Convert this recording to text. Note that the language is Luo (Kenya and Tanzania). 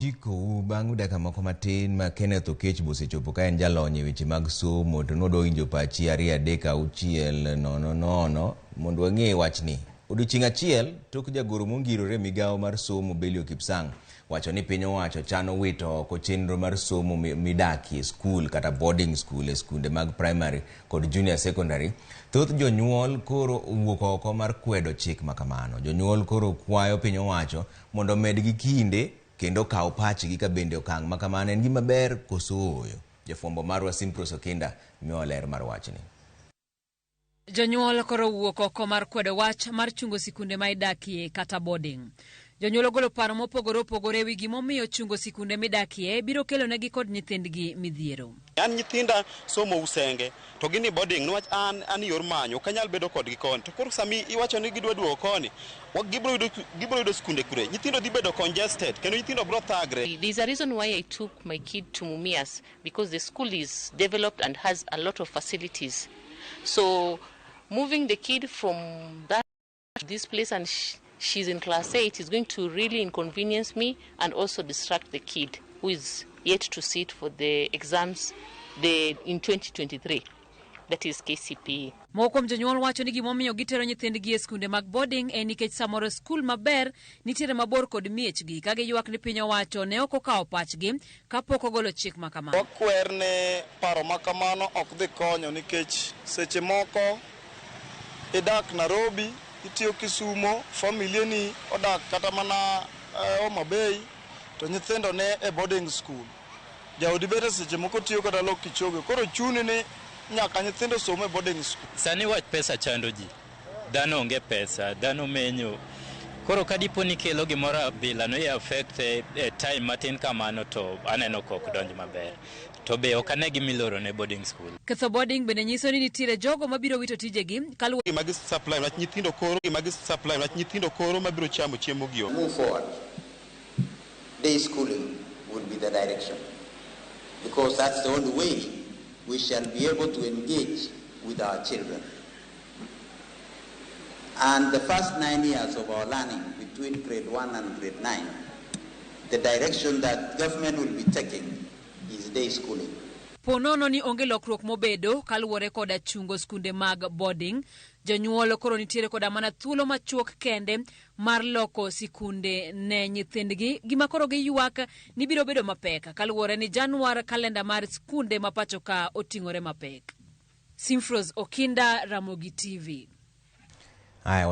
Chikou bang' dakika moko matin ma Kenneth Okech bosechopo ka en jalony e weche mag somo to nwadwa winjo pachi 2 3 6 0 0 mondo wang'e wachni. Odiochieng' achiel tok jagoro mongirore e migawo mar somo Belio Kipsang wacho ni piny owacho chano wito oko chenro mar somo midakie skul kata boarding school e skunde mag primary kod junior secondary. Thoth jonyuol koro owuok oko mar kwedo chik ma kamano. Jonyuol koro kwayo piny owacho mondo omedgi kinde kendo okaw pachgi ka bende okang' ma kamano en gima ber koso ooyo. Jafwambo marwa Simprose Okinda miyowa ler mar wachni. Jonyuol koro owuok oko mar kwedo wach mar chungo sikunde ma idakie kata boarding. Jonyuol ogolo paro mopogore opogore ewi gimomiyo chungo sikunde midakie biro kelonegi kod nyithindgi midhiero. An nyithinda somo Usenge to gin e boarding niwach an an yor manyo ok anyal bedo kodgi koni. To koro sami iwacho ni gidwa duogo koni, gibro yudo gibro yudo skunde kure? Nyithindo dhi bedo congested kendo nyithindo bro thagre. There's a reason why I took my kid to Mumias because the school is developed and has a lot of facilities. So moving the kid from that to this place and she's in class 8 is going to really inconvenience me and also distract the kid who is yet to sit for the exams in 2023. That is KCPE. Moko kuom jonyuol wacho ni gimomiyo gitero nyithindgi e skunde mag boarding en nikech samoro skul maber nitiere mabor kod miechgi ka giywak ni piny owacho ne ok okawo pachgi kapok ogolo chik ma kamano. Wakwer ni paro ma kamano ok dhi konyo nikech seche moko idak Nairobi, itiyo Kisumo, familia ni odak kata mana Homa Bay, to nyithindo ne e boarding school. Jaodi bende seche moko tiyo kata lok Kichoge, koro chuni ni nyaka nyithindo som e boarding school. Sani wach pesa chando ji, dhano onge pesa, dhano menyo. Koro ka dipo ni kelo gimoro abila no i affect e time matin kamano to aneno ka ok donj maber. To be ok ane gima iloro ne boarding school. Ketho boarding bende nyiso ni nitiere jogo mabiro wito tijegi kaluwore Gima gi supply wach nyithindo koro gima gi supply wach nyithindo koro mabiro chamo chiemo gi. Move forward. Day schooling will be the direction because that's the only way we shall be able to engage with our children. And the first 9 years of our learning between grade 1 and grade 9, the direction that government will be taking is day schooling. Po nono ni onge lokruok mobedo kaluwore koda chungo skunde mag boarding, jonyuol koro nitiere koda mana thuolo machuok kende mar loko sikunde ne nyithindgi, gima koro giywak ni biro bedo mapek kaluwore ni Januar kalenda mar skunde ma pacho ka oting'ore mapek. Simfros Okinda, Ramogi TV. Haya.